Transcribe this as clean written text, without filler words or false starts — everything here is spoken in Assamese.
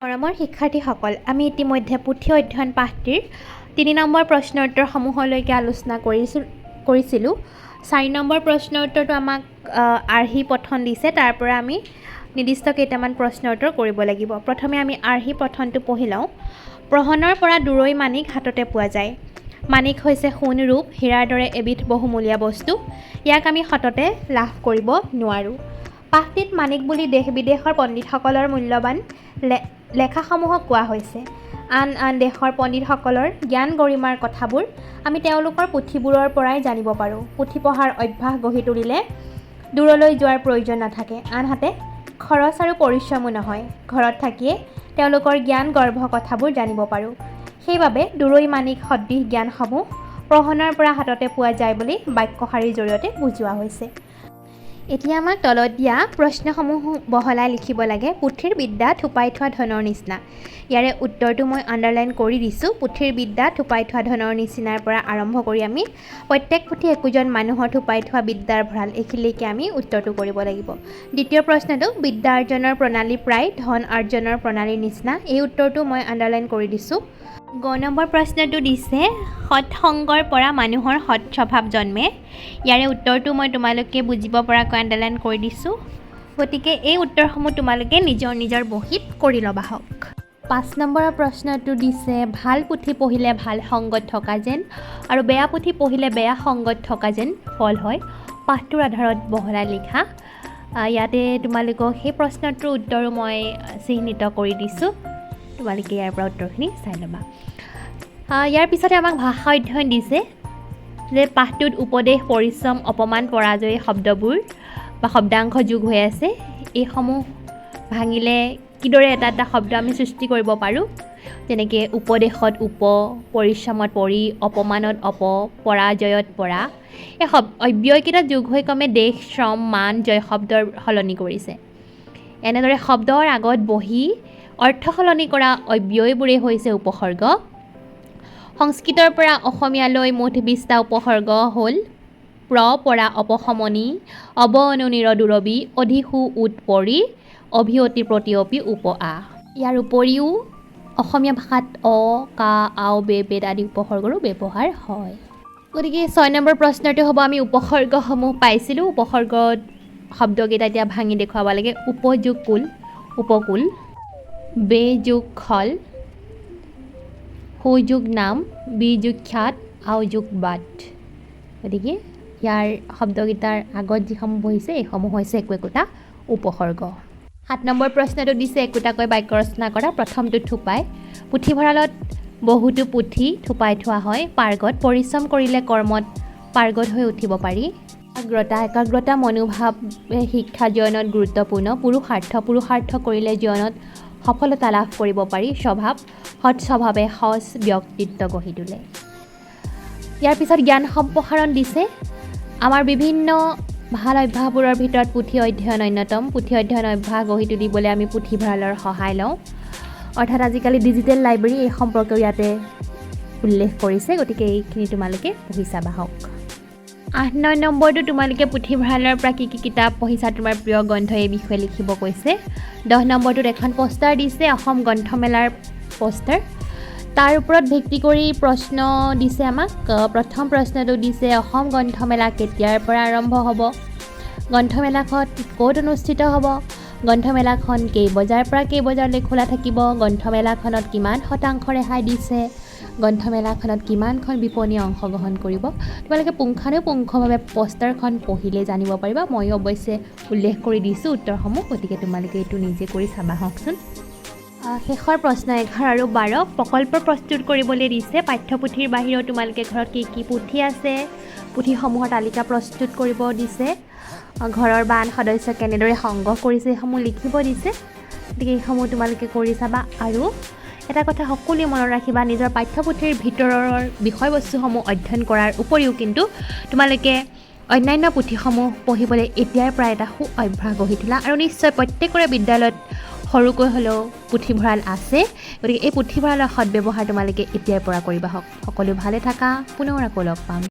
মৰমৰ শিক্ষাৰ্থীসকল, আমি ইতিমধ্যে পুথি অধ্যয়ন পাঠটিৰ 3 নম্বৰ প্ৰশ্ন উত্তৰসমূহলৈকে আলোচনা কৰিছিলোঁ। 4 নম্বৰ প্ৰশ্ন উত্তৰটো আমাক আৰ্হি পঠন দিছে, তাৰ পৰা আমি নিৰ্দিষ্ট কেইটামান প্ৰশ্ন উত্তৰ কৰিব লাগিব। প্ৰথমে আমি আৰ্হি পঠনটো পঢ়ি লওঁ। প্ৰহণৰ পৰা দূৰৈ মাণিক হাততে পোৱা যায়। মাণিক হৈছে সোণ, ৰূপ, হীৰাৰ দৰে এবিধ বহুমূলীয়া বস্তু। ইয়াক আমি সততে লাভ কৰিব নোৱাৰোঁ। পাঠটিত মাণিক বুলি দেশ বিদেশৰ পণ্ডিতসকলৰ মূল্যৱান লেখাসমূহক কোৱা হৈছে। আন আন দেশৰ পণ্ডিতসকলৰ জ্ঞান গৰিমাৰ কথাবোৰ আমি তেওঁলোকৰ পুথিবোৰৰ পৰাই জানিব পাৰোঁ। পুথি পঢ়াৰ অভ্যাস গঢ়ি তুলিলে দূৰলৈ যোৱাৰ প্ৰয়োজন নাথাকে, আনহাতে খৰচ আৰু পৰিশ্ৰমো নহয়। ঘৰত থাকিয়ে তেওঁলোকৰ জ্ঞান গৰ্ভ কথাবোৰ জানিব পাৰোঁ। সেইবাবে দূৰৈ মাণিক সদৃশ জ্ঞানসমূহ প্ৰহণৰ পৰা হাততে পোৱা যায় বুলি বাক্যশাৰীৰ জৰিয়তে বুজোৱা হৈছে। এতিয়া আমাক তলত দিয়া প্ৰশ্নসমূহ বহলাই লিখিব লাগে। পুথিৰ বিদ্যা থুপাই থোৱা ধনৰ নিচিনা। ইয়াৰে উত্তৰটো মই আণ্ডাৰলাইন কৰি দিছোঁ। পুথিৰ বিদ্যা থুপাই থোৱা ধনৰ নিচিনাৰ পৰা আৰম্ভ কৰি আমি প্ৰত্যেক পুথি একোজন মানুহৰ থুপাই থোৱা বিদ্যাৰ ভঁৰাল, এইখিনিলৈকে আমি উত্তৰটো কৰিব লাগিব। দ্বিতীয় প্ৰশ্নটো, বিদ্যা অৰ্জনৰ প্ৰণালী প্ৰায় ধন অৰ্জনৰ প্ৰণালীৰ নিচিনা। এই উত্তৰটো মই আণ্ডাৰলাইন কৰি দিছোঁ। গ নম্বৰ প্ৰশ্নটো দিছে, সৎসংগৰ পৰা মানুহৰ সৎ স্বভাৱ জন্মে। ইয়াৰে উত্তৰটো মই তোমালোকে বুজিব পৰাকৈ আণ্ডাৰলাইন কৰি দিছোঁ। গতিকে এই উত্তৰসমূহ তোমালোকে নিজৰ নিজৰ বহীত কৰি ল'বা হওক। 5 নম্বৰৰ প্ৰশ্নটো দিছে, ভাল পুথি পঢ়িলে ভাল সংগত থকা যেন আৰু বেয়া পুথি পঢ়িলে বেয়া সংগত থকা যেন ফল হয়। পাঠটোৰ আধাৰত বহলাই লিখা। ইয়াতে তোমালোকক সেই প্ৰশ্নটোৰ উত্তৰো মই চিহ্নিত কৰি দিছোঁ। তোমালোকে ইয়াৰ পৰা উত্তৰখিনি চাই ল'বা। ইয়াৰ পিছতে আমাক ভাষা অধ্যয়ন দিছে যে পাঠটোত উপদেশ, পৰিশ্ৰম, অপমান, পৰাজয় শব্দবোৰ বা শব্দাংশ যোগ হৈ আছে। এইসমূহ ভাঙিলে কিদৰে এটা এটা শব্দ আমি সৃষ্টি কৰিব পাৰোঁ, যেনেকৈ উপদেশত উপ, পৰিশ্ৰমত পৰি, অপমানত অপ, পৰাজয়ত পৰা। এই অব্যয়কেইটা যোগ হৈ ক্ৰমে দেশ, শ্ৰম, মান, জয় শব্দৰ সলনি কৰিছে। এনেদৰে শব্দৰ আগত বহি অৰ্থ সলনি কৰা অব্যয়বোৰেই হৈছে উপসৰ্গ। সংস্কৃতৰ পৰা অসমীয়ালৈ মুঠ 20টা উপসৰ্গ হ'ল প্ৰ পৰা অপশমনি, অব অনু নিৰ দূৰবি, অধি সু উত পৰি, অভি অতি প্ৰতি অপি উপ আ। ইয়াৰ উপৰিও অসমীয়া ভাষাত অ, কা, আও, বে, বেদ আদি উপসৰ্গৰো ব্যৱহাৰ হয়। গতিকে 6 নম্বৰ প্ৰশ্নটো হ'ব, আমি উপসৰ্গসমূহ পাইছিলোঁ। উপসৰ্গত শব্দকেইটা এতিয়া ভাঙি দেখুৱাব লাগে। উপযোগ কুল, উপকুল, বে যোগ খল, সুযোগ নাম, বি যোগ খ্যাত, আও যোগ বাট। গতিকে ইয়াৰ শব্দকেইটাৰ আগত যিসমূহ বহিছে, এইসমূহ হৈছে একো একোটা উপসৰ্গ। 7 নম্বৰ প্ৰশ্নটো দিছে, একোটাকৈ বাক্য ৰচনা কৰা। প্ৰথমটো, থোপাই। পুথিভঁৰালত বহুতো পুথি থোপাই থোৱা হয়। পাৰ্গত। পৰিশ্ৰম কৰিলে কৰ্মত পাৰ্গত হৈ উঠিব পাৰি। একাগ্ৰতা। একাগ্ৰতা মনোভাৱে শিক্ষা জীৱনত গুৰুত্বপূৰ্ণ। পুৰুষাৰ্থ। পুৰুষাৰ্থ কৰিলে জীৱনত সফলতা লাভ কৰিব পাৰি। স্বভাৱ। সৎ স্বভাৱে সজ ব্যক্তিত্ব গঢ়ি তোলে। ইয়াৰ পিছত জ্ঞান সম্প্ৰসাৰণ দিছে। আমাৰ বিভিন্ন ভাল অভ্যাসবোৰৰ ভিতৰত পুথি অধ্যয়ন অন্যতম। পুথি অধ্যয়ন অভ্যাস গঢ়ি তুলিবলৈ আমি পুথিভঁৰালৰ সহায় লওঁ। অৰ্থাৎ আজিকালি ডিজিটেল লাইব্ৰেৰী, এই সম্পৰ্কেও ইয়াতে উল্লেখ কৰিছে। গতিকে এইখিনি তোমালোকে পঢ়ি চাবা হওক। 8, 9 নম্বৰটো তোমালোকে পুথিভঁৰালৰ পৰা কি কি কিতাপ পঢ়িছা, তোমাৰ প্ৰিয় গ্ৰন্থ, এই বিষয়ে লিখিব কৈছে। 10 নম্বৰটোত এখন পোষ্টাৰ দিছে, অসম গ্ৰন্থমেলাৰ পোষ্টাৰ। তাৰ ওপৰত ভিত্তি কৰি প্ৰশ্ন দিছে আমাক। প্ৰথম প্ৰশ্নটো দিছে, অসম গ্ৰন্থমেলা কেতিয়াৰ পৰা আৰম্ভ হ'ব? গ্ৰন্থমেলাখন ক'ত অনুষ্ঠিত হ'ব? গ্ৰন্থমেলাখন কেইবজাৰ পৰা কেইবজালৈ খোলা থাকিব? গ্ৰন্থমেলাখনত কিমান শতাংশ ৰেহাই দিছে? গ্ৰন্থমেলাখনত কিমানখন বিপণীয়ে অংশগ্ৰহণ কৰিব? তোমালোকে পুংখানুপুংখভাৱে পোষ্টাৰখন পঢ়িলে জানিব পাৰিবা। ময়ো অৱশ্যে উল্লেখ কৰি দিছোঁ উত্তৰসমূহ। গতিকে তোমালোকে এইটো নিজে কৰি চাবা হওকচোন। শেষৰ প্ৰশ্ন 11 আৰু 12, প্ৰকল্প প্ৰস্তুত কৰিবলৈ দিছে। পাঠ্যপুথিৰ বাহিৰেও তোমালোকে ঘৰত কি কি পুথি আছে, পুথিসমূহৰ তালিকা প্ৰস্তুত কৰিব দিছে। ঘৰৰ বা আন সদস্য কেনেদৰে সংগ্ৰহ কৰিছে, এইসমূহ লিখিব দিছে। গতিকে এইসমূহ তোমালোকে কৰি চাবা। আৰু এটা কথা সকলোৱে মনত ৰাখিবা, নিজৰ পাঠ্যপুথিৰ ভিতৰৰ বিষয়বস্তুসমূহ অধ্যয়ন কৰাৰ উপৰিও কিন্তু তোমালোকে অন্যান্য পুথিসমূহ পঢ়িবলৈ এতিয়াৰ পৰা এটা সু অভ্যাস গঢ়ি তোলা। আৰু নিশ্চয় প্ৰত্যেকৰে বিদ্যালয়ত সৰুকৈ হ'লেও পুথিভঁৰাল আছে। গতিকে এই পুথিভঁৰালৰ সদব্যৱহাৰ তোমালোকে এতিয়াৰ পৰা কৰিবা হওক। সকলো ভালে থাকা, পুনৰ আকৌ লগ পাম।